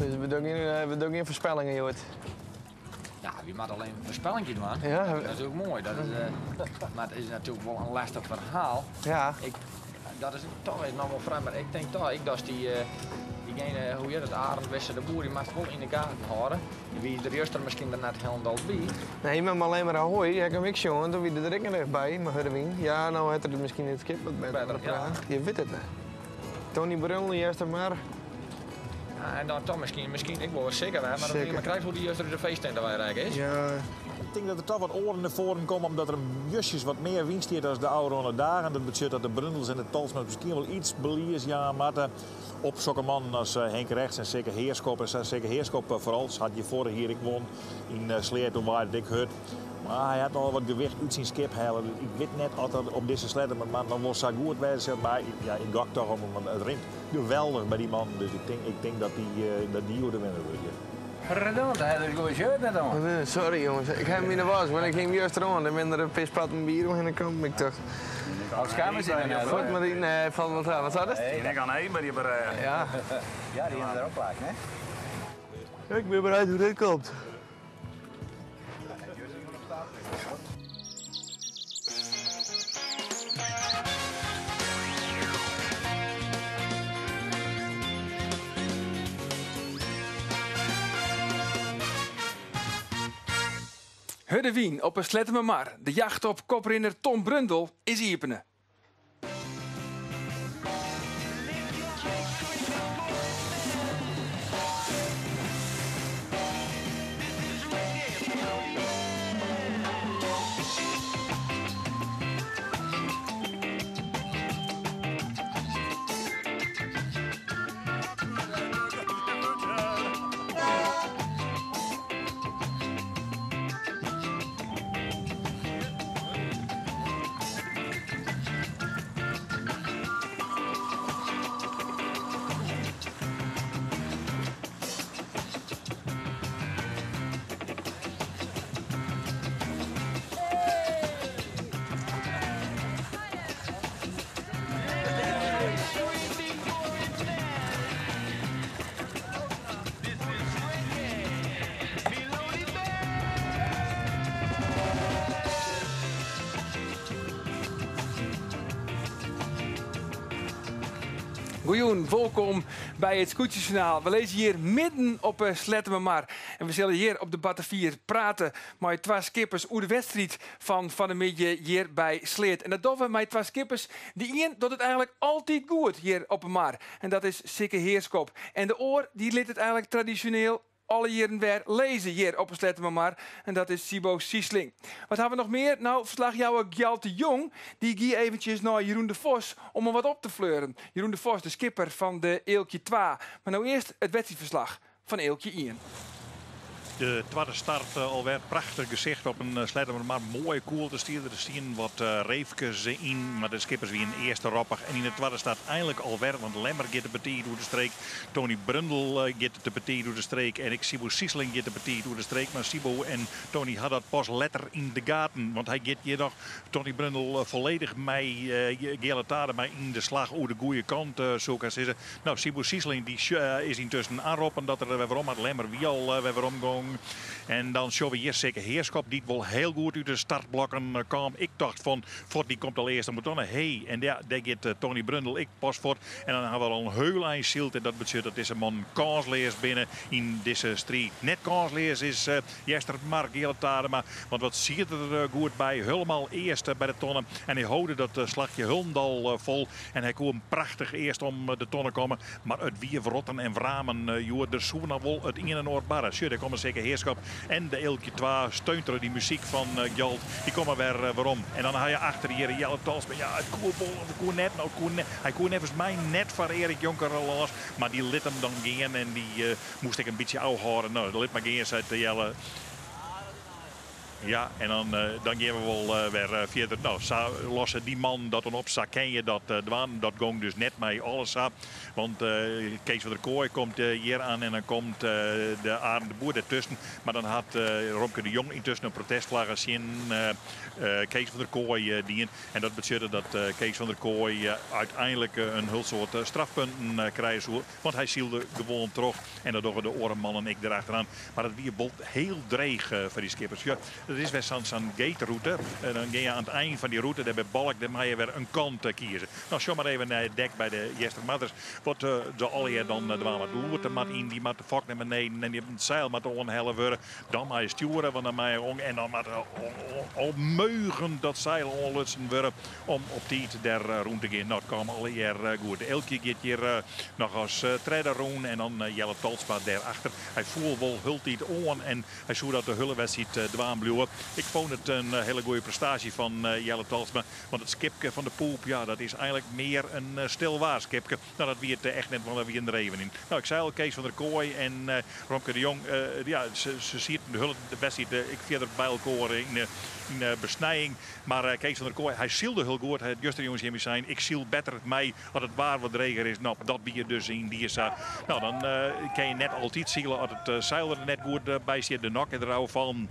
Dus we dogge gjin, we dogge gjin foarspellingen hjoed. Ja, wy moatte allinnich in foarspellingje dwaan. Ja. Dat is ek moai. Dat is, mar it is natuerlik wol in lestich ferhaal. Ja. Ik, dat is toch is noch wol frij, mar ik tink toch ek dat dy, diegene, hoe hjit it, Arend Wisse de Boer, dy moatst wol yn de gaten hâlde. Dy wie der juster miskien der net hielendal by. Nee, mar allinnich mar Ahoy, ik ha him ek sjoen, doe wie er der ek noch by, mei hurde wyn. Ja, no hat er miskien it skip wat better, Better, ja. Je wit it net. Tony Brundel, Eastermar. Ja, en dan toch miskien, miskien ek wol wer Sikke, mar Sikke. Maar krekt hoe dy juster út de feesttinte wei rekke is. Ja. Ik tink dat der toch wat oaren nei foaren komme omdat der justjes wat mear wyn stiet as de ôfrûne dagen. Dat betsjut dat de Brundels en de Tolsma's miskien wol iets belies jaan moatte op sokke mannen as Henk Regts en Sikke Heerschop. En sa Sikke Heerschop foaral, se hat hjir foarich jier ek won yn Sleat, doe waard it ek hurd. Mar hy hat al wat gewicht út syn skip helle, dus ik wit net oft dat op dizze Sleattemermar noch wol sa goed wêze sil. Mar ja, ik gok toch op him, want it rint geweldich by dy mannen. Dus ik tink, ik tink dat dy, dat dy oer de winner wurdt. Ja. Pardon, daar heb ik goeie shirt net oan. Sorry jongens, ik ha him yn de was, mar ik hie him juster oan. Der binne der in pear spatten bier oerhinne kommen. Ik tocht. Schaam je net, Fuort mar yn, nee, falt wol ta. Wat sei datst? Ik aan één by dy brêge. Ja. Ja, dy hiene der ook plak, hè? Ik bin benijd hoe dit komt. Hurde wyn op 'e Sleattemermar. De jacht op koprinner Tom Brundel is iepene. Goejûn, wolkom by it Skûtsjesjoernaal. We lizze hjir midden op 'e Sleattemermar en we sille hjir op de Batavier prate mei twa skippers oer de wedstriid fan fannemiddei hjir by Sleat. En dat dogge we mei twa skippers. De ien docht it eigenlik altyd goed hjir op 'e mar en dat is Sikke Heerschop. En de oar dy lit it eigenlik tradisjoneel alle jierren wer lizze hjir op 'e Sleattemermar en dat is Siebo Siesling. Wat ha we noch mear? Nou, ferslachjouwer Gjalt de Jong dy gie eventsjes nei Jeroen de Vos om him wat op te fleuren. Jeroen de Vos, de skipper fan de Eelkje 2. Mar no earst it wedstriidferslach fan Eelkje 1. De twadde start alwer. Prachtich gesicht op in Sleattemermar. Moaie koelte stie der. Der stienen wat reefkes yn, mar de skippers wienen earst roppich. En yn de twadde start einlik alwer, want Lemmer giet te betiid oer de streek. Tony Brundel giet te betiid oer de streek en ek Siebo Siesling giet te betiid oer de streek. Mar Siebo en Tony ha dat pas letter yn de gaten, want hy giet hjir noch Tony Brundel folledich mei Geale Tadema mei yn de slach oer de goede kant, soe ik hast sizze. Nou, Siebo Siesling dy is yntusken oanroppen dat er wer werom moat. Lemmer wie al wer werom gong. En dan sjogge we hjir Sikke Heerschop, dy't wol hiel goed út de startblokken kaam. Ik tocht fan, fuort, dy komt al earst om de tonne. Hey, en ja, dêr giet Tony Brundel ek pas fuort. En dan hawwe we al in heul ein syld en dat betsjut dat dizze mannen kânsleas binne yn dizze striid. Net kânsleas is Eastermar Geale Tadema, want wat siet er der goed by. Helemaal earst by de tonne en hy holde dat slachje hielendal fol. En hy koe him prachtich earst om de tonne komme, mar it wie wrotten en wramen hjoed. Der soe noch wol it ien en oar barre. Sjoch, dêr komme Sikke Heerschop en de Eelkje 2 steunt troch dy muzyk fan Gjalt. Dy komme wer werom. En dan ha je achter hjir Jelle Talsma. Ja, it koe wol of it koe net. No, it koe net. Hy koe neffens my net foar Erik Jonker lâns, mar dy lit him dan gean en dy moast ek in bytsje ôfhâlde. No, lit mar gean, seit Jelle. Ja, en dan, dan gean we wol wer fierder. No, sa losse dy mannen dat dan op. Sa kin je dat dwaan. Dat gong dus net mei alles sa. Want Kees van der Kooi komt hjir aan en dan komt de Arend de Boer dertusken. Mar dan hat Romke de Jong yntusken in protestflagge tsjin Kees van der Kooi dien. En dat betsjutte dat Kees van der Kooi úteinlik in hiel soad strafpunten krije soe. Want hy sylde gewoan troch en dat dogge de oare mannen ek derachteraan. Mar it wie wol hiel dreech foar dy skippers. Ja, it is wer sa'n gaterûte. En dan gean je oan it ein fan dy rûte, dêr by Balk, dêr meie je wer in kant kieze. No, sjoch mar even nei it dek by de Eastermarders. Wat de allegear dan dwaan moat. De loerte moat yn, dy moat de fok nei beneden en dy seil moat oanhelle wurde. Dan mei je stjoere, want dan mei je en dan moat al meugen dat seil oanlutsen wurde om op tiid dêr rûn te gean. No, it kaam allegear goed. Eelkje giet hjir noch as tredde rûn en dan Jelle Talsma dêrachter. Hy foel wol hieltyd oan en hy soe dat de hiele wedstriid dwaan bliuwe. Ik fûn it in hiele goede prestaasje fan Jelle Talsma, want it skipke fan de Poep, ja, dat is eigenlik mear in stilwaarskipke. No, dat wie it echt net, want der wienen der even yn. No, ik sei al, Kees van der Kooi en Romke de Jong, ja, se sieten de hiele wedstriid ek fierder by elkoar yn de besnijing. Mar Kees van der Kooi, hy sylde hiel goed. Hy hat justerjûns tsjin my sein, ik syl better mei as it waar wat dreger is. No, dat wie dus yn die sa. No, dan kin je net altyd sile as it seil der net goed by stiet. De nok is der ôf fallen.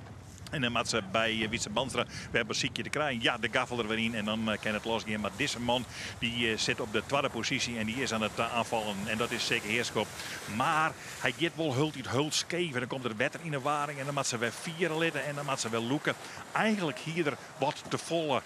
En dan moat se by Wietse Bandstra wer besykje te krijen. Ja, de gaffel der wer yn en dan kin it losgean. Mar dizze man dy sit op de twadde posysje en dy is oan it aanfallen. En dat is Sikke Heerschop. Mar hy giet wol hieltyd hiel skeef en dan komt der wetter yn de waring en dan moat se wer fiere litte en dan moat se wer lûke. Eigenlik hie er wat te folle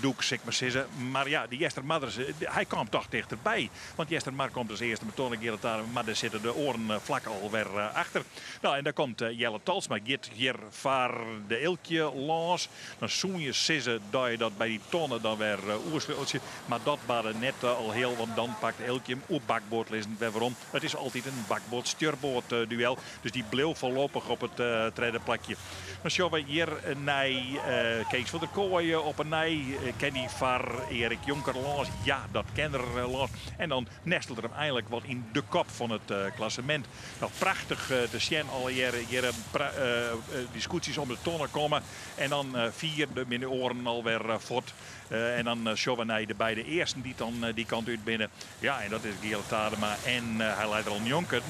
doek, sil ik mar sizze. Mar ja, de Eastermarders, hy kaam toch tichterby. Want Eastermar komt as earste mei Tonne Geale mar dêr sitte de oaren flak al wer achter. No, en dan komt Jelle Talsma, giet hjir foar de Eelkje lâns. Dan soene je sizze dat je dat by dy tonne dan wer oersljotsje. Mar dat barde net alhiel, want dan pakt Eelkje him oer bakboard lizzend wer werom. It is altyd in bakboard-stjurboard duel, dus dy bleau foarlopich op it tredde plakje. Dan sjogge we hjir nei Kees van der Kooi op 'e nij. Kin hy foar Erik Jonker lâns? Ja, dat kin er lâns. En dan nestelt er him einlik wat yn de kop fan it klassemint. No, prachtich te sjen allegearre hjir dy skûtsjes om de tonne komme. En dan fier binne de oaren alwer fuort. En dan sjogge we nei de beide earsten dy't dan dy kant út binne. Ja, en dat is Geale Tadema en hy leit der al njonken,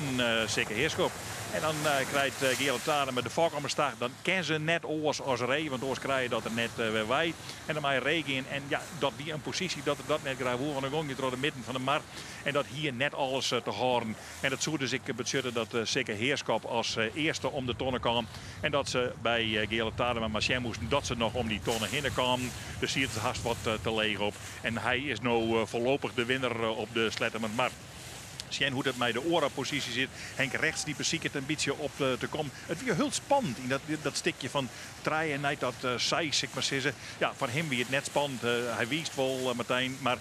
Sikke Heerschop. En dan krijt Geale Tadema de fok om 'e stach. Dan kin se net oars as ree, want oars krije je dat der net wer wei. En dan mei ree gean. En ja, dat wie in posysje dat er dat net graach woe, want dan gong je troch de midden fan de mar. En dat hie net alles te hâlden. En dat soe dus ek betsjutte dat Sikke Heerschop as earste om de tonne kaam. En dat se by Geale Tadema mar sjen moasten dat se noch om dy tonne hinne kamen. Der siet it hast wat te leech op. En hy is no foarlopich de winner op de Sleattemermar. Sjen hoe't it mei de oare posysje sit. Henk Regts dy besiket in bytsje op te kommen. It wie hiel spannend yn dat stikje fan trije nei dat seis, sil ik mar sizze. Ja, foar him wie it net spannend. Hy wiist wol, Martijn, mar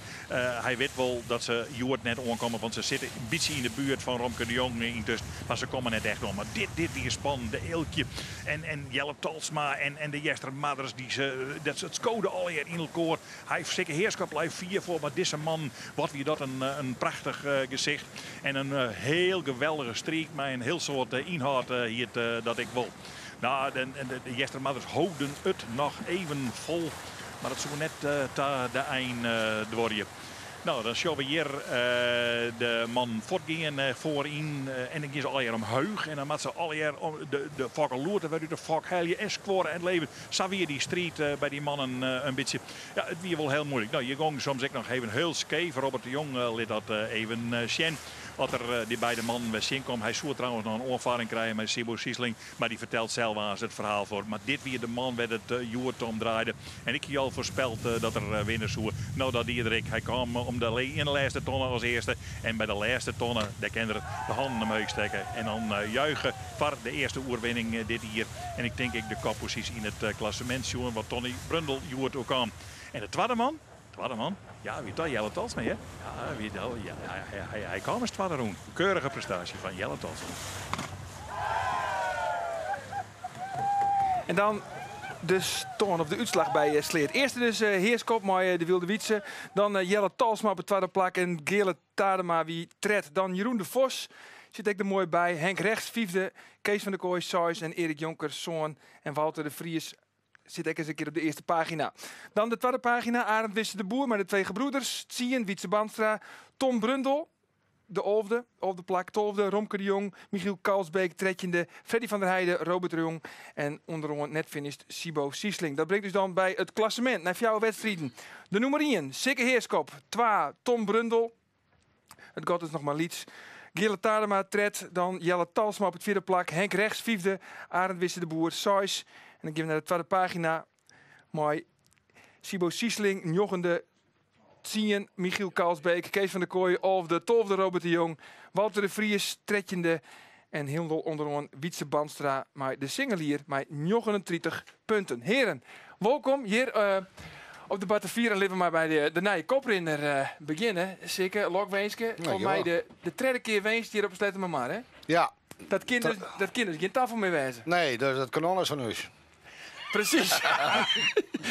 hy wit wol dat se hjoed net oankomme, want se sitte in bytsje yn de buert fan Romke de Jong yntusken. Mar se komme net echt oan. Mar dit wie spannend. De Eelkje en Jelle Talsma en de Eastermarders, dy se, dat, it skode allegear yn elkoar. Hy, Sikke Heerschop lei fier foar, mar dizze man, wat wie dat in prachtich gesicht. En in hiel geweldige striid mei in hiel soad ynhâld hie it dat ek wol. No, de Eastermarders holden it noch even fol, mar it soe net ta de ein duorje. No, dan sjogge we hjir de mannen fuortgean foaryn en dan gean se allegear omheech en dan moatte se allegear de fokke loerte wer út de fok helje en skuorre en leven. Sa wie dy striid by dy mannen in bytsje. Ja, it wie wol hiel muoilik. No, hjir gongen soms ek noch even hiel skeef. Robert de Jong lit dat even sjen. As er dy beide mannen wer tsjinkomt. Hy soe trouwens noch in oanfarring krije mei Siebo Siesling, mar dy fertelt sels aanst it ferhaal foar. Mar dit wie de man wêr't it hjoed om draaide. En ik hie al foarspeld dat er winne soe. No, dat die er ek. Hy kaam om de ene lêste tonne as earste. En by de lêste tonne, dêr kin er de hannen omheech stekke en dan juiche foar de earste oerwinning dit jier. En ik tink ek de kopposysje yn it klassemint sjoen wat Tony Brundel hjoed oerkaam. En de twadde man? Twadde man? Ja, wie dat Jelle Talsma, hè? Ja, wie dat, ja, hy kaam as twadde rûn. Keurige prestaasje fan Jelle Talsma. En dan de stân of de útslach by Sleat. Earste dus Heerschop mei de Wylde Wytse. Dan Jelle Talsma op it twadde plak en Geale Tadema wie tredde. Dan Jeroen de Vos. Sit ek der moai by. Henk Rechts fyfde, Kees van der Kooi seis en Erik Jonker sân en Walter de Vries sit ek ris in kear op de earste pagina. Dan de twadde pagina, Arend Wisse de Boer mei de twee gebroeders, tsien, Wietse Bandstra, Tom Brundel, de alfde, alfde plak, tolfde, Romke de Jong, Michiel Kalsbeek, trettjinde, Freddy van der Heijden, Robert de Jong en ûnderoan net finished Sibo Siesling. Dat bringt ús dan by it klassemint nei fjouwer wedstriden. De nûmer ien, Sikke Heerschop, twa, Tom Brundel, It gat is noch mar lyts. Geale Tadema tred, dan Jelle Talsma op it fjirde plak, Henk Rechts fyfde, Arend Wisse de Boer seis. En dan gean we nei de twadde pagina mei Sibo Siesling njoggende, tsien, Michiel Kalsbeek, Kees van der Kooi alfde, tolfde Robert de Jong, Walter de Vries trettjinde en hielendal ûnderoan Wietse Bandstra mei de Singelier mei 39 punten. Hearen, wolkom hjir op de Batavier en lit we mar by de nije koprinner begjinne. Sikke, lokwinske. Foar my de tredde kear winst hjir op de Sleattemermar, hè? Ja. Dat kin dus, dat kin dus gjin tafel mear wêze. Nee, dus dat kanon is fan ús. Presys.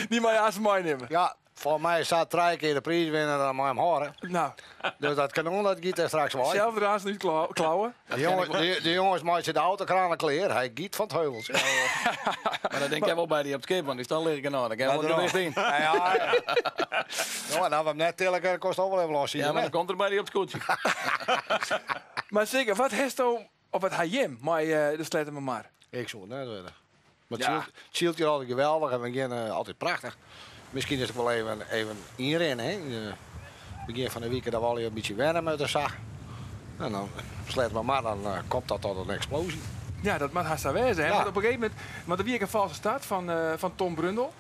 Dy mei je aanst meinimme. Ja. Foar my sa trije kear de priis winne, dan mei him hâlde. Nou. Dus dat kanon dat giet der straks wei. Sels der aanst út klauwen. De, jonge, de, de jonges meitsje de autokranen klear. Hy giet fan it heuvels. Mar dat denk ik wol by dy op it skip, want dy stal liggen genôch. Dan kin wol gewicht yn. Ja, ja. No, en as we him net tille kinne, kost al wol even los. Ja, mar dan komt er by dy op it skûtsje. Mar Sikke, wat hasto, of wat ha jim mei de Sleattemermar? Ik soe it net witte. Mar it sylt hjir altyd geweldich en we gean altyd prachtich. Miskien is it wol even, even ynrinne, hè. Yn it begjin fan de wike dat we allegear in bytsje wenne moatte sa. En dan Sleattemermar, dan komt dat tot in eksplosie. Ja, dat moat hast sa wêze, hè. Want op in gegeven momint, want der wie ek in falske start fan Tom Brundel.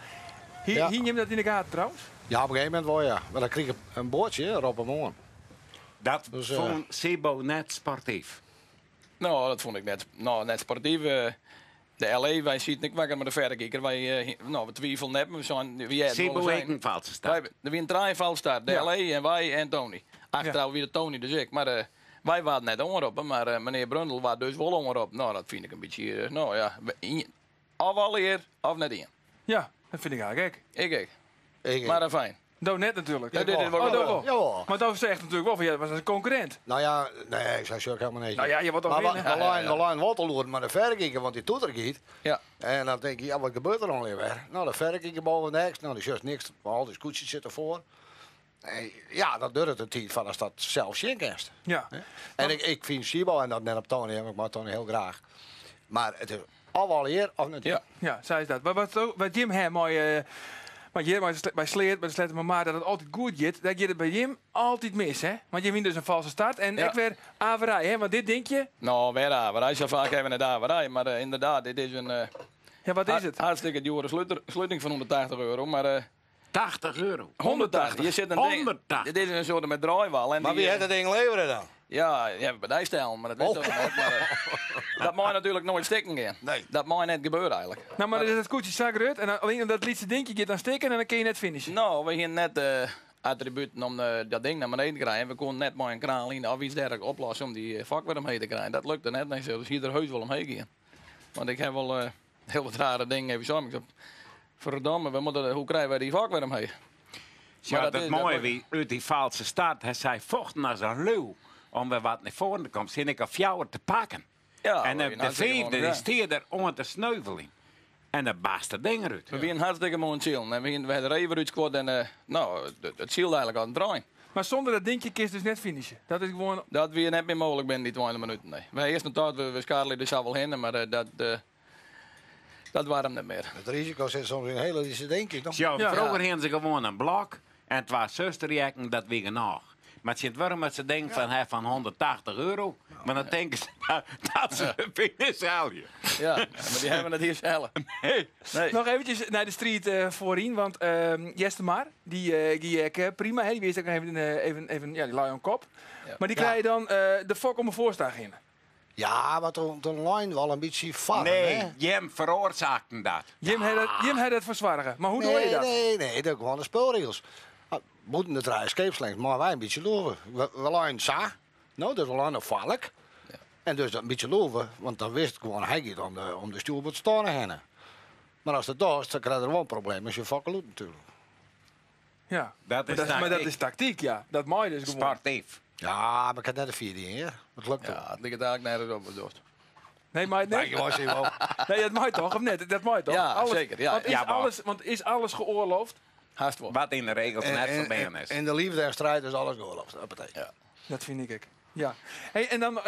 Hie, ja. Hie jim dat yn de gaten trouwens? Ja, op in gegeven momint wol, ja. Mar dan krige ik in boatsje, rop him oan. Dat dus, fûn Sibo net sportyf. No, dat fûn ik net, no, net sportyf. De LA, wy sieten ek wakker mei de ferrekiker. Wy, no, we twivelen net, mar we seinen, wy hearden wol eens een. valse start. Der wienen trije valse start. De ja. LA en wy en Tony. Achteraf wie de Tony dus ek. Mar uh, wy waarden net oanroppen, mar uh, menear Brundel waard dus wol oanroppen. No, dat fyn ik in bytsje, uh, no ja, of allegear of net ien. Ja, dat fyn ik eigentlik ek. Ik ek. Ik Mar fijn. Do net natuerlik. Ja, dit is wol oh, do wol. Jawel. Mar do seist natuerlik wol fan ja, dat was in konkurrint. Nou ja, nee, ik sei sok helemaal net. Nou ja, je wordt toch winnen. We leinen, we leinen wol te loeren mar de ferrekiker, want dy toeter giet. Ja. En dan tink ik, ja, wat gebeurt der dan wer? Nou, de ferrekiker boven niks. Nou, dy sjochst niks, al dy skûtsjes sitte foar. En ja, dat duorret in tiid foar ast dat sels sjen kinst. Ja. En ik, ik fyn Sibo, en dat net op Tony, ik mei Tony hiel graach. Mar it is of allegear of net. Ja, ja sa is dat. Mar wat, wat jim ha mei, mei hjir mei, by Sleat, by de Sleattemermar, dat it altyd goed giet, dêr giet it by jim altyd mis, hè? Want jim wiene dus in false start en ja. ek wer averij, hè? Want dit denk je... No, wer averij. Sa faak ha we net averij. Mar uh, ynderdaad, dit is in... Uh, ja, wat is it? Hartstikke djoere sluting fan 180 euro, mar... Uh, 80 euro. 180. Hjir sit in ding. 180. Dit is in soarte met draaiwal. En mar wie hat dat ding levere dan? Ja, die hawwe by dy stellen, mar dat wit oh. net. Mar, uh, dat mei natuerlik noait stikken gean. Nee. Dat mei net gebeure eigentlik. No, mar is it skûtsje sa grut en allinnich dat lytse dinkje giet dan stikken en dan kin je net finishen. No, we hiene net de attributen om uh, dat ding nei beneden te krijen. We koene net mei in kraanline of iets dergelijks oplosse om dy fok wer omheech te krijen. Dat lukte net. Nee, dus hie der heus wol omheech gean. Want ik ha wol uh, hiel wat rare dingen even sein. Ik sei, verdomme, we moatte, hoe krije wy dy fok wer omheech? Ja, dat, dat moaie wie, út dy falske start, ha sy fochten as in liuw om wer wat nei foaren te kommen. Se hiene ek al fjouwer te pakken. Ja, en de, de fiifde dy stie der oan te sneuveljen. En dan barst dat ding derút. We wiene hartstikke moai oan it silen. En we hiene we de rever útskuord en uh, no, it sylde eigentlik as in trein. Mar sûnder dat dinkje kinst dus net finishen. Dat is gewoan. Dat wie net mear mooglik binnen dy 20 minuten. Nee. Wy earst tochten we, we skarrelje der sa wol hinne, mar uh, dat, uh, dat waard him net mear. It risiko sit soms yn hiele lytse dinkjes. Sjoch, froeger hiene se gewoan in blok en twa susterjekken, dat wie genôch. Mar tsjintwurdich moatte se denken fan ha fan 180 euro, mar dan tinke se dat se de finish helje. Ja, mar dy hawwe net iens helle. Nee. Nee. Noch eventjes nei de striid uh, foaryn, want uh, Eastermar, dy uh, gie ek prima. Hè? Dy wist ek noch even, even, even ja, dy lei oan kop. Ja. Mar dy krije dan de fok om 'e foarstach hinne. Ja, mar toen lein wol in bytsje foar. Nee, jim feroarsaken dat. Jim ha dat, jim ha dat fersoarge. Mar hoe doe je dat? Nee, nee, dat gewoan de spulregels. Bûten de trije skeepslengte meie wy in bytsje loeve. We, we leinen sa, no, dus we leinen foarlik. Ja. En dus dat in bytsje loeve, want dan wist gewoan, hy giet om de, om de stjoerboardstâne hinne. Mar ast dat dochst, dan krijg je wol in probleem as je fokkelút natuerlik. Ja, Dat is maar dat, maar dat taktyk. is taktyk, ja. Dat mei dus gewoan. Sportyf. Ja, mar ik ha net de vierde yn, hear. Dat lukt Ja, it liket eigentlik nergens op wat dochst. Nee, mei it net? Dankjewel, Simo. Nee, dat mei toch, of net? Dat mei toch? Ja, Alles- zeker, ja, Want is, ja, maar- alles, want is alles geoorloofd? Hast wol. Wat yn de regels net ferbean is. In de liefde en strijd is alles geoorloofd. Hoppatee. Ja. Dat vind ik ook. Ja. Hey, en dan,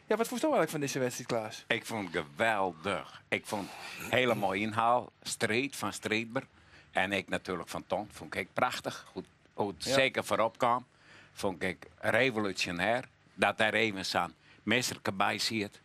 ja, wat vond je eigenlijk van deze wedstrijd, Klaas? Ik vond het geweldig. Ik vond het hele mooie inhaal. Street van Streetber. En ik natuurlijk van Ton. Vond ik prachtig. Hoe het zeker voorop kwam. Vond ik revolutionair. Dat daar even zo'n messerke bij zit.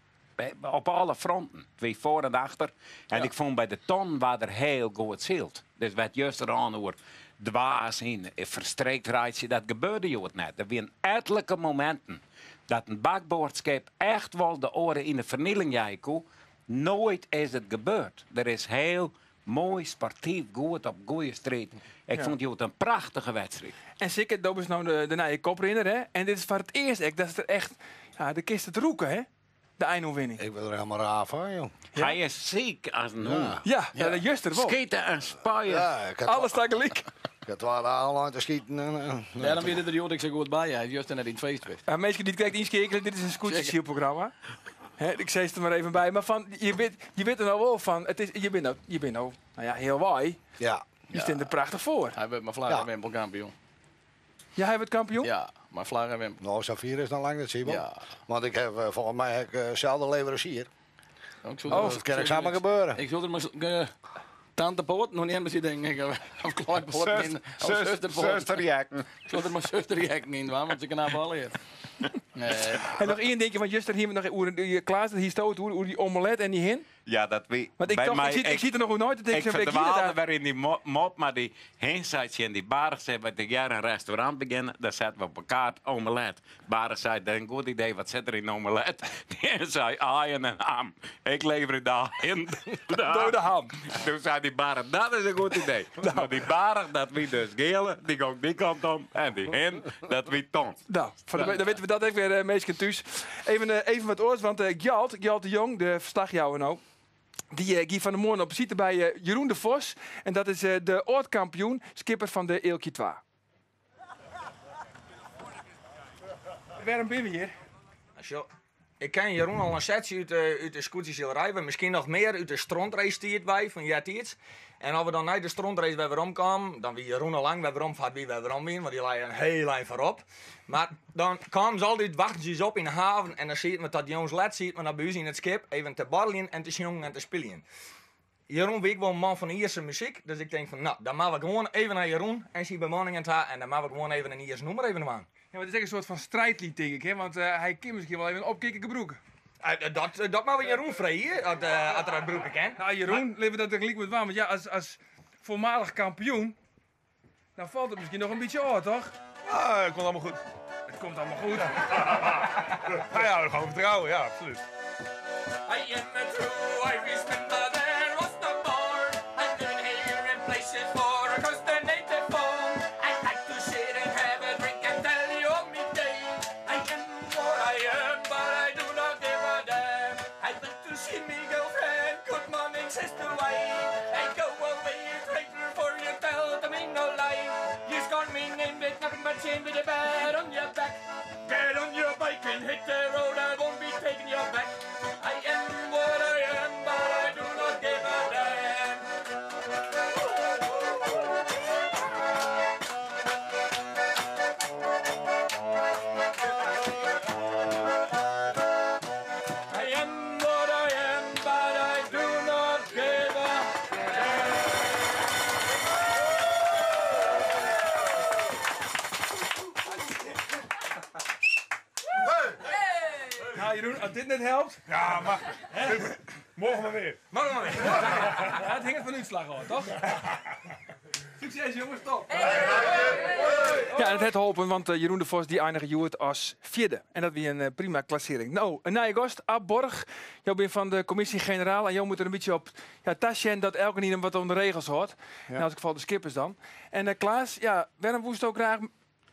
Op alle fronten. Twee voor en achter. En ik vond bij de Ton waar er heel goed zilt. Dus werd juist eraan over dwaas in, verstreekt rijtje. Dat gebeurde je het net. Er waren ettelijke momenten dat een bakboordschip echt wel de oren in de vernieling jij koe. Nooit is het gebeurd. Er is heel mooi, sportief, goed op goede street. Ik Ja. vond het een prachtige wedstrijd. En zeker, dat is nou de nieuwe koprinner, hè? En dit is voor het eerst echt, dat is er echt, ja, de kist het roeken, hè? De eindoverwinning. Ik ben er helemaal raar van, joh. Hij is ziek als een hoen. Ja, ja. dat juist er wel. Schieten en spuien. Ja, ik had Alles tegelijk. Ik had wel al lang te schieten. En, Daarom weet het er Jorik zo goed bij. Hij is juist net in het feest geweest. Ja, mensen die het kijkt inschakelen, dit is een scootjesprogramma. Hè, ik zei het er maar even bij. Maar van, je weet er nou wel van, het is, je bent nou, je bent nou, nou ja, heel waai. Ja. Je staat er prachtig voor. Hij werd mijn vlag en wimpel kampioen. Ja, hij wordt kampioen? Ja, maar vlag en wimpel. Nou, Safir is nog lang niet, Simon. Ja. Want ik heb, volgens mij heb ik zelden leverancier. Ik zou Oh, er- dat kan ik samen gebeuren. Ik zou er maar tante Poort nog niet hebben zien denken. Ik, Of Klooi in. Of zuster Poort. Zusterjakken. Ik zou er maar zusterjakken in doen, want ze kunnen wel hier. Nee. En nog één dingetje, want juist hier nog oer, die Klaas, dat hier stoot, hoe die omelet en die hin. Ja, dat wie. Want ik, bij dacht, mij, ik zie er nog nooit te denken, Ik zo'n week hier verdwaalde dat weer in die mop, maar die heen en die barig zei, wat ik jaar een restaurant beginnen, daar zetten we op een kaart omelet. Barig zei, dat is een goed idee, wat zit er in omelet? Die hen zei, aaien en ham. Ik lever de aaien. Dode ham. Toen zei die barig, dat is een goed idee. Maar die barig, dat wie dus gele, die komt die kant om. En die hen, dat wie ton. Nou, dan weten we dat ook weer, meestal thuis. Even wat oors, want Gjalt de Jong, de verslagjouwer nou, die Guy van der Moorn op zitten bij Jeroen de Vos. En dat is de oordkampioen, skipper van de Eelkje 2. Waarom ben we hier? Zo, ik ken Jeroen al een setje uit de scootjesjelerij, maar misschien nog meer uit de strontrace die het wij van Jaartiets. En als we dan naar de strontrace bij waarom kwamen, dan wie Jeroen al lang bij waarom vaart wie bij waarom wien, want die lei een heel eind voorop. Maar dan kwamen ze altijd, wachten ze op in de haven en dan ziet men dat jongens let ziet men naar bij ons in het schip even te borrelen en te zingen en te spelen. Jeroen weet wel een man van de Ierse muziek, dus ik denk van nou, dan maken we gewoon even naar Jeroen en zijn bemanning en ta en dan maken we gewoon even een Iers noemer even aan. Ja, maar het is echt een soort van strijdlied, denk ik, hè? Want hij kan misschien wel even een opkikker broek. Dat mag we Jeroen vreden, als er uit broeken kan. Nou, Jeroen, levert dat gelijk met waar. Want ja, als voormalig kampioen, dan valt het misschien nog een beetje oor, toch? Ah, het komt allemaal goed. Het komt allemaal goed. Nou ja, gewoon vertrouwen, ja, absoluut. I am a true Irishman, but there was no more. I'm living here in places for a constant native phone. I like to sit and have a drink and tell you all me day. I am what I am, but I do not give a damn. I went to see me girlfriend, good morning, sister wife. I go away, you traitor, for you tell to me no lie. You scorn me name with nothing but shame with a bed on your back. Get on your bike and hit the road, I won't be taking your back. I am what I am, but I do not give a damn. I am what I am, but I do not give a damn. Nou, Jeroen, als dit net helpt. Ja, maar morgen maar weer. Morgen maar weer. Ja, het hangt van uitslag hoor, toch? Succes jongens, top! Ja, en het het hopen, want Jeroen de Vos die eindigde Joert als vierde. En dat weer een prima klassering. Nou, een nieuwe gast, Ab Borg. Jij bent van de commissie-generaal en jij moet er een beetje op tasjen dat elke niet wat om de regels hoort. Ja. En als ik val de skippers dan. En Klaas, ja, waarom woest ook graag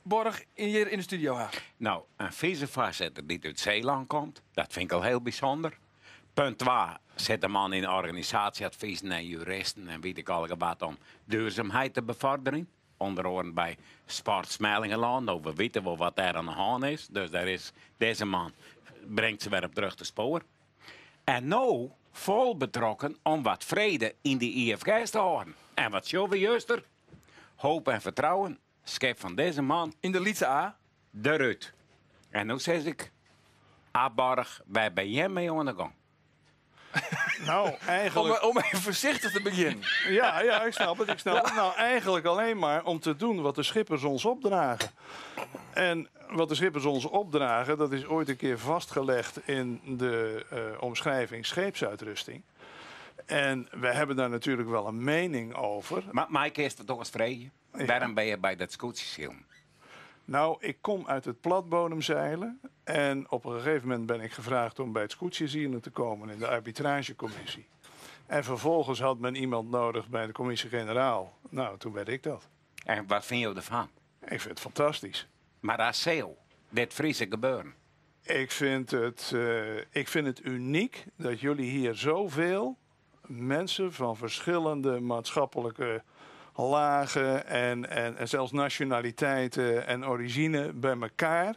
Borg hier in de studio ha? Nou, een vicevoorzitter die uit Zeeland komt, dat vind ik al heel bijzonder. Punt 2, zit een man in organisatieadviezen en juristen en weet ik al wat om duurzaamheid te bevorderen. Onder oaren by Sport Smellingerlân. No, we witte wol wat dêr oan de hân is. Dus dêr is dizze man bringt se wer op it rjochte spoar. En no fol betrokken om wat frede yn de IFKS te hâlden. En wat sjogge we juster? Hoop en vertrouwen, skip fan dizze man. Yn de lytse A. Derút. En no sis ik, Ab Borg, wêr bin jim mei oan de gong? Nou, eigenlijk... Om even voorzichtig te beginnen. Ja, ik snap het. Ik snap het. Nou, eigenlijk alleen maar om te doen wat de schippers ons opdragen. En wat de schippers ons opdragen, dat is ooit een keer vastgelegd in de omschrijving scheepsuitrusting. En we hebben daar natuurlijk wel een mening over. Maar Mike, eerst toch eens vrede. Ja. Waarom ben je bij dat scootjesielen? Nou, ik kom uit het platbodemzeilen. En op een gegeven moment ben ik gevraagd om bij het scootjesielen te komen in de arbitragecommissie. En vervolgens had men iemand nodig bij de commissie-generaal. Nou, toen werd ik dat. En wat vind je ervan? Ik vind het fantastisch. Maar als zeil, dit Friese gebeuren. Ik vind het uniek dat jullie hier zoveel mensen van verschillende maatschappelijke lagen en zelfs nationaliteiten en origine bij elkaar.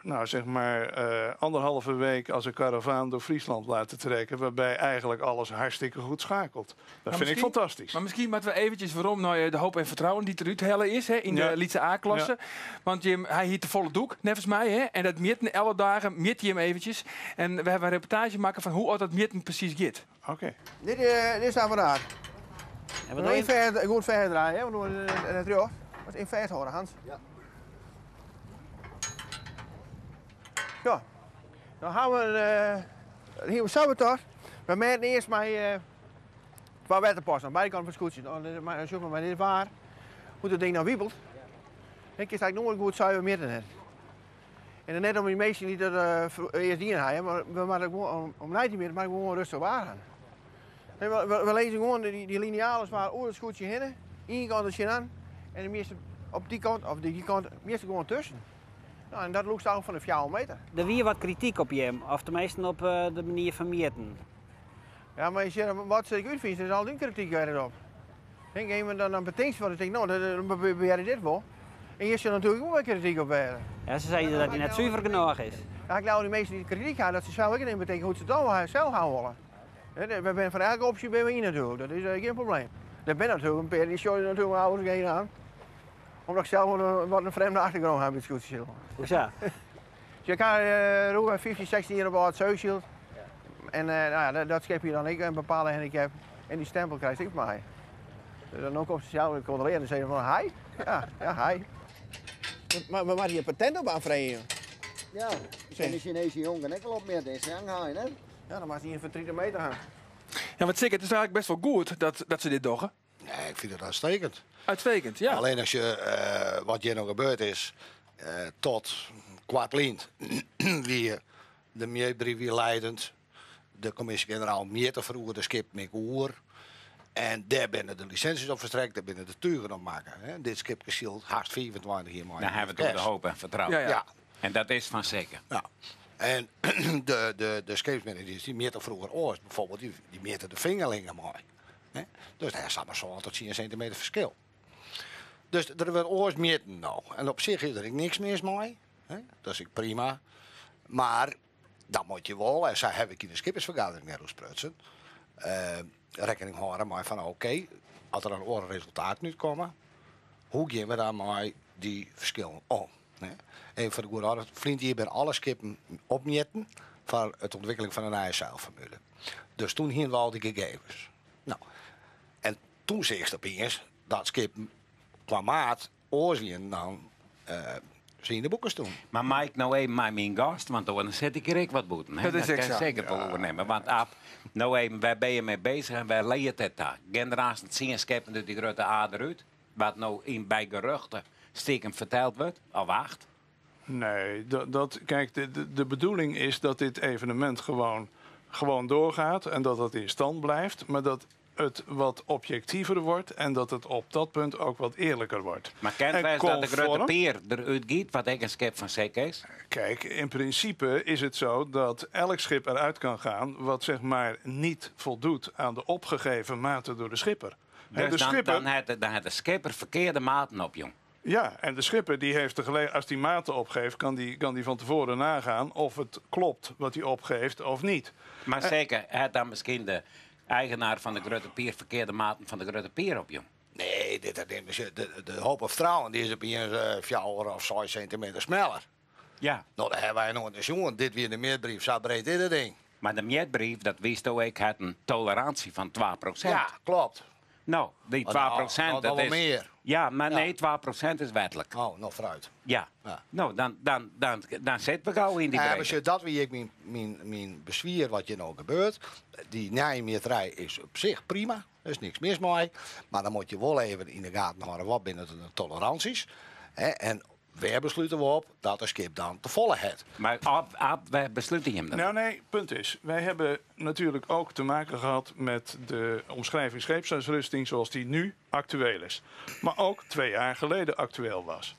Nou, zeg maar anderhalve week als een karavaan door Friesland laten trekken, waarbij eigenlijk alles hartstikke goed schakelt. Dat vind ik fantastisch. Maar misschien moeten we eventjes waarom nou de hoop en vertrouwen die eruit hellen is, hè, in de Lytse A-klasse. Want Jim, hij hiet de volle doek, nevens mij, hè, en dat mitten alle dagen, mit hij hem eventjes. En we hebben een reportage maken van hoe dat mitten precies gaat. Dit is apparaat. En wat Moet doe je? goed verder draaien, hè? Want dan wordt het terug. Dat is in vijf horen, Hans. Ja. Ja. Dan gaan we hier sabotage. We merken eerst maar waar waterpas aan beide kanten van het scootje. Nou, dit is maar, zoek maar, maar dit is waar. Hoe dat ding nou wiebelt. Ik is eigenlijk nooit goed zuiver midden net. En dan net om die meesten die dat eerst die in hebben, maar we maken gewoon om niet te midden, maar gewoon rustig waar aan. Nee, we lezen gewoon die linealen waar oor het scootje heen, één kant het aan en de meeste op die kant, of die kant, de meeste gewoon tussen. Nou, en dat loopt ook van de 4 meter. Er wie wat kritiek op je, of tenminste op de manier van meten. Ja, maar je zegt, wat ik uitvind, er is altijd kritiek weer op. Denk even dan betekent wat ik denk, nou, dan probeer je dit wel. En je zit natuurlijk ook wel kritiek op werden. Ja, ze zeiden dat hij net zuiver genoeg is. Ja, ik geloof die mensen die kritiek hebben, dat ze zelf ook niet betekent hoe ze het dan zelf gaan willen. Hè, we zijn van elke optie ben we in natuurlijk, dat is geen probleem. Er ben natuurlijk een paar die sjouwen natuurlijk mijn ouders geen aan. Omdat ik zelf wat een vreemde achtergrond heb in het scootje. Hoe zo? Dus je kan roepen 15, 16 jaar op het zeushield. En nou ja, dat schep je dan ik een bepaalde handicap. En die stempel krijg ik van mij. Dus dan ook op zichzelf controleren en zeggen van hi. Ja, ja, hi. Maar waar je patent op aanvreden? Ja, ik ken de Chinese jongen ook wel op meer in Shanghai, hè? Ja, dan mag hij in voor 30 meter gaan. Ja, wat zeker, het is eigenlijk best wel goed dat ze dit doen. Nee, ik vind het uitstekend. Uitstekend, ja. Alleen als je, wat hier nog gebeurd is, tot kwart lint, wie de milieubrief weer leidend, de commissie-generaal meer te verroeren, de schip met oer. En daar binnen de licenties op verstrekt, daar binnen de tugen op maken. Hè. Dit schip gesield haast 24 hier maar. Daar hebben we toch de hoop en vertrouwen. Ja, ja. Ja. En dat is van zeker. Ja. En de scheepsmanagers die meer te vroeger oors, bijvoorbeeld, die meerten de vingerlingen mooi. Hè? Dus daar staat maar zo'n tot 10 centimeter verschil. Dus er wordt oors meerten nou. En op zich is er niks mis mee. Hè? Dat is ik prima. Maar dat moet je wel, en zij heb ik in de schippersvergadering net sprutsen. Rekening houden maar van oké, als er een oor resultaat nu komen, hoe gaan we daar maar die verschillen om? Hè? En voor de goede orde, vriend hier bij alle skippen opmetten voor het ontwikkeling van een eigen zeilformule. Dus toen hingen we al die gegevens. Nou, en toen zag ik opeens dat schip qua maat oorzien dan ze in de boeken toen. Maar Mike, nou even maar mijn gast, want dan zet ik hier ook wat boeten. Hè? Dat is Dat ook kan zo. zeker wel overnemen. Want Ab, nou even, waar ben je mee bezig en waar leert het daar? Generatie zien scheppen door die grote ader uit, wat nou in bij geruchten stiekem verteld wordt, of wacht. Nee, dat, dat, kijk, de, de, de bedoeling is dat dit evenement gewoon doorgaat en dat dat in stand blijft, maar dat het wat objectiever wordt en dat het op dat punt ook wat eerlijker wordt. Maar kent En wij dat de grote conform peer eruit giet, wat ik een schip van zek is? Kijk, in principe is het zo dat elk schip eruit kan gaan wat niet voldoet aan de opgegeven maten door de schipper. Dus Dus de dan, schipper, dan, hat de, dan hat de skipper ferkearde maten op, jong. Ja, en de schipper die heeft de als die maten opgeeft, kan die van tevoren nagaan of het klopt wat hij opgeeft of niet. Maar zeker, hat dan miskien de eigenaar fan de Grutte Pier ferkearde maten fan de Grutte Pier op, jong. Nee, dit, dit, de Hoop of Vertrouwen die is op eens 4 of 6 centimeter smeller. Ja. Nou, daar hebben wij nog een jongen. Dit weer de meerbrief, zo breed is het ding. Maar de meetbrief, dat wist ook, had een tolerantie van 2%. Ja, klopt. Nou, die Maar nou, 2% nou, dat wel is... meer. Ja, maar nee, 2% is wettelijk. Oh, nog vooruit. Ja. Ja. Nou, dan zitten we gauw in die Ja, maar breedte. zie, dat wie ik mijn bezwier wat je nou gebeurt. Die nijmeterij is op zich prima. Er is niks mis mee. Maar dan moet je wel even in de gaten houden wat binnen de toleranties. Hè, en waar besluiten we op dat de schip dan te volle het. Maar op, wij besluiten hem dan. Nou nee, punt is, wij hebben natuurlijk ook te maken gehad met de omschrijving scheepsuitrusting zoals die nu actueel is. Maar ook 2 jaar geleden actueel was.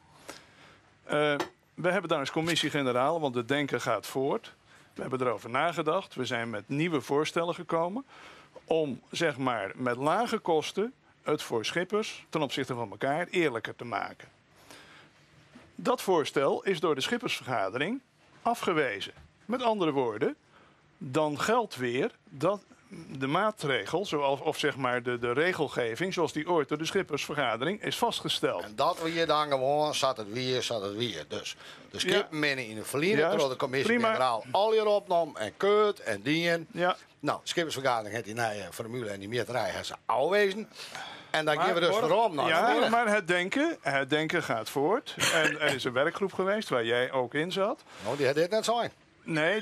We hebben daar als commissie-generaal, want het denken gaat voort. We hebben erover nagedacht. We zijn met nieuwe voorstellen gekomen om met lage kosten het voor schippers ten opzichte van elkaar eerlijker te maken. Dat voorstel is door de schippersvergadering afgewezen. Met andere woorden, dan geldt weer dat de maatregel, zoals, of zeg maar de regelgeving, zoals die ooit door de schippersvergadering is vastgesteld. En dat we hier dan gewoon, zat het weer, zat het weer. Dus de schip binnen in de verliezen, door de commissie generaal al hier opnam en keurt en dien. Nou, de schippersvergadering heeft die nieuwe formule en die meerderheid heeft ze afwezen. En dan Maar gaan we dus Cor, voorop naar Ja, de middag. maar het denken gaat voort. En er is een werkgroep geweest waar jij ook in zat. Nou, die had dit net zijn. Nee,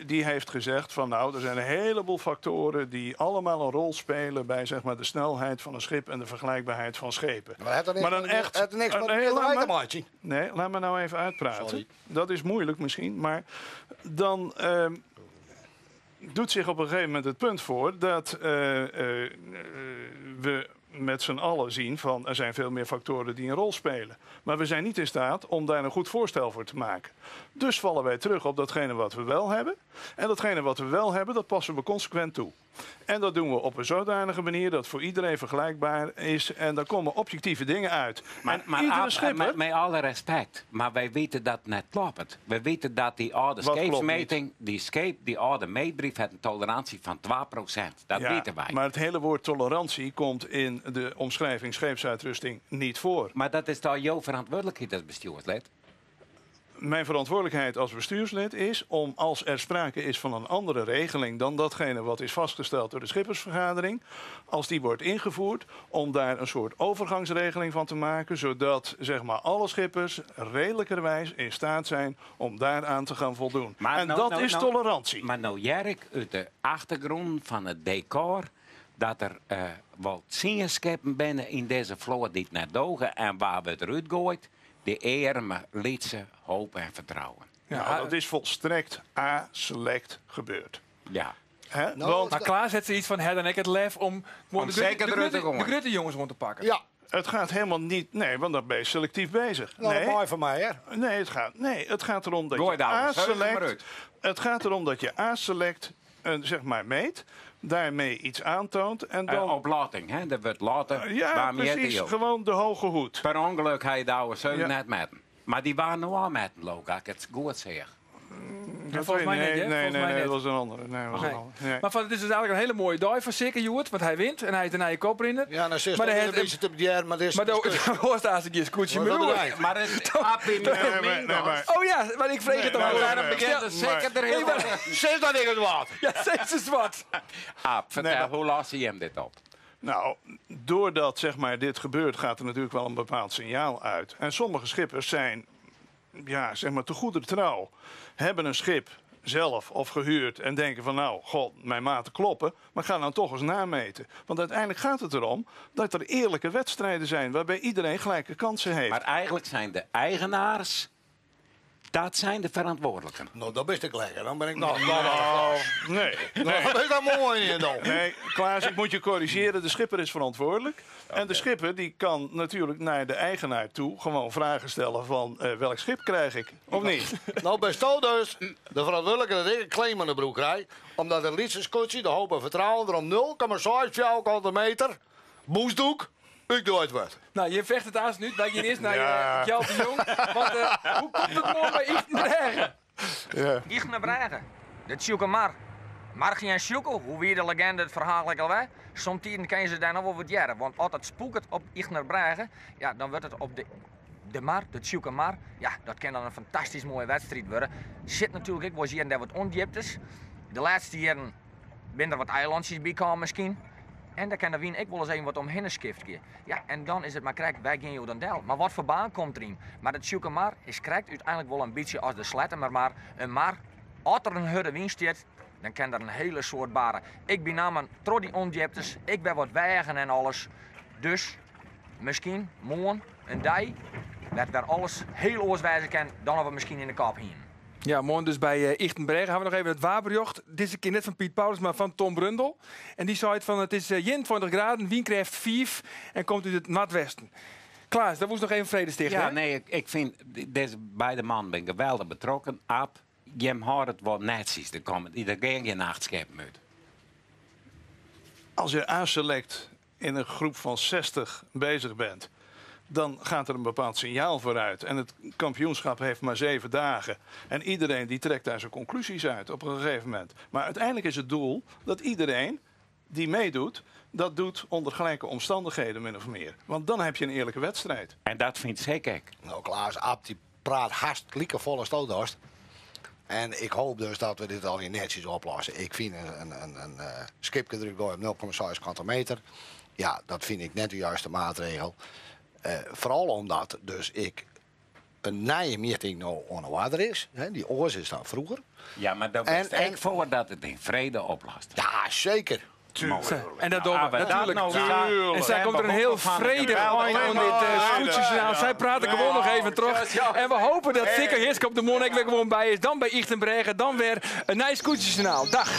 die heeft gezegd van nou, er zijn een heleboel factoren die allemaal een rol spelen bij de snelheid van een schip en de vergelijkbaarheid van schepen. Maar het heeft er niks Maar dan met- echt het heeft er niks met nee, de laat meterij te maar maken. Nee, laat me nou even uitpraten. Sorry. Dat is moeilijk misschien, maar dan doet zich op een gegeven moment het punt voor dat we met z'n allen zien van er zijn veel meer factoren die een rol spelen. Maar we zijn niet in staat om daar een goed voorstel voor te maken. Dus vallen wij terug op datgene wat we wel hebben. En datgene wat we wel hebben, dat passen we consequent toe. En dat doen we op een zodanige manier dat voor iedereen vergelijkbaar is. En daar komen objectieve dingen uit. Maar, en maar iedere Ab, schipper... met alle respect, maar wij weten dat net klopt. We weten dat die oude Wat klopt scheepsmeting, die scheep, die oude meetbrief heeft een tolerantie van 2%. Dat Ja, weten wij. Maar het hele woord tolerantie komt in de omschrijving scheepsuitrusting niet voor. Maar dat is dan jouw verantwoordelijkheid als bestuurslid? Mijn verantwoordelijkheid als bestuurslid is om, als er sprake is van een andere regeling dan datgene wat is vastgesteld door de schippersvergadering, als die wordt ingevoerd, om daar een soort overgangsregeling van te maken, zodat alle schippers redelijkerwijs in staat zijn om daaraan te gaan voldoen. Maar en nou, dat nou, is nou, tolerantie. Maar nou Jerk, uit de achtergrond van het decor, dat er wel 10 schepen binnen in deze vloot die het naar dogen en waar we het eruit gooit, de arme liet hoop en vertrouwen. Ja, dat is volstrekt a-select gebeurd. Ja. Hè? Nou, Want Maar Klaas heeft zoiets van, hè, dan ik het lef om gewoon Om zeker eruit te gooien. de grote jongens gewoon te pakken. Ja. Het gaat helemaal niet... Nee, want dan ben je selectief bezig. Nou, nee. dat mooi voor mij, hè? Nee, het gaat erom dat Gooi je daar, zeug hem maar a-select... uit. Het gaat erom dat je a-select, meet, daarmee iets aantoont en dan... Op lating, hè? Dat wordt later. Ja, Waarom je precies. het Gewoon de hoge hoed. Per ongeluk had je de oude zeug Ja. net met hem. Maar die waren nou al met hem, Loka. Ik het goed zeg. Dat volgens weet mij ik niet, hè? Nee, nee, Volgens mij nee, niet. dat was een andere. Nee, dat was een Nee. andere. Nee. Maar het is dus eigenlijk een hele mooie dag voor Sikke Joert, want hij wint en hij is de nieuwe koprinner. Ja, dan zit Maar het hij een heeft- beetje te bedjermen, maar dit is Maar de dan discussie. hoort daar eens een keer scootje Wat meer dat hoor. bereikt. Maar het Appie, Nee, maar, nee, maar, Oh ja, maar ik vreeg het Nee, al. nee, Daarom nee, begint het maar- zeker er heel Nee, maar- Zes dat ik het wat. Ja, steeds is wat. Aap, vertel, Nee, maar- hoe las je hem dit op? Nou, doordat dit gebeurt, gaat er natuurlijk wel een bepaald signaal uit. En sommige schippers zijn, ja, te goeder trouw. Hebben een schip zelf of gehuurd en denken van nou, god, mijn maten kloppen, maar ga nou toch eens nameten. Want uiteindelijk gaat het erom dat er eerlijke wedstrijden zijn waarbij iedereen gelijke kansen heeft. Maar eigenlijk zijn de eigenaars, dat zijn de verantwoordelijken. Nou, dat is ik lekker. Dan ben ik nog. Nou, nee, nee. Dat is dan mooi in dan. Nee, Klaas, ik moet je corrigeren. De schipper is verantwoordelijk. En de schipper die kan natuurlijk naar de eigenaar toe gewoon vragen stellen van welk schip krijg ik, of niet? Nou, best dus de verantwoordelijke dat ik een claim aan de broek krijg. Omdat de Lietse scootje, de hoop en vertrouwen, er om 0,6 vierkante meter Bûsdoek, ik doe it wat. Nou, je vecht it aanst út. Wy gean earst nei Ja. Gjalt de Jong. Want hoe komt it moarn by Ychtenbrêge? Ja. Ychtenbrêge, de Tsjûkemar. Margie en Sjoeke, hoe wie de legende it ferhaal ek alwer? Somtiden kinne se dêr noch wol wat hearre, want as it spûket op Ychtenbrêge, ja, dan wurdt it op de, de mar, de Tsjûkemar, ja, dat kin dan in fantastysk moaie wedstriid wurde. Sit natuerlik ek wolris hjir en dêr wat ûndjiptes. De lêste jierren binne der wat eilantsjes by kaam miskien. En dêr kin de wyn ek wolris even wat omhinne skiftje. Ja, en dan is it mar krekt, wêr gean jo dan del? Mar wat foar baan komt deryn? Mar de Tsjûkemar is krekt úteinlik wol in bytsje as de Slettemermar, in mar. As der in hurde wyn stiet, dan kin der in hele soad barre. Ek benammen troch dy ûndjiptes, ek wer wat weagen en alles. Dus miskien moarn in dei wêr't wer alles heel oars wêze kin dan as we miskien yn de kop hienen. Ja, moarn dus by Ychtenbrêge. Hawwe we noch even it waarberjocht. Dizze kear net fan Piet Paulus, mar fan Tom Brundel. En dy seit fan it is 21 graden, wynkrêft 5 en komt út it noardwesten. Klaas, dat woest noch even frede stichte, Ja, hè? nee, ik fyn dizze beide mannen binne geweldich betrokken. Ab, jim hâlde it wol netsjes. Der komme, der gean gjin acht skippen út. Als je A-select in een groep van 60 bezig bent, dan gaat er een bepaald signaal vooruit. En het kampioenschap heeft maar 7 dagen. En iedereen die trekt daar zijn conclusies uit op een gegeven moment. Maar uiteindelijk is het doel dat iedereen die meedoet, dat doet onder gelijke omstandigheden min of meer. Want dan heb je een eerlijke wedstrijd. En dat vindt zeker ik. Nou, Klaas, Ab die praat haast volle stootdorst. En ik hoop dus dat we dit al in netjes oplossen. Ik vind een skipje druk op 0,6 kante meter. Ja, dat vind ik net de juiste maatregel. Vooral omdat dus ik een nieuwe meting nou aan de water is. Hè, die oors is dan vroeger. Ja, maar dat is ik voor dat het in vrede oplost. Ja, zeker. Tuurlijk. En dat doen we, Nou, dat natuurlijk. nou zo- En zij komt er een heel vredig eind aan dit scootjesjournaal. Zij praten gewoon nog even terug. En we hopen dat Sikke Hiske op de morgen ook weer gewoon bij is. Dan bij Ychtenbrêge, dan weer een nice scootjesjournaal. Dag.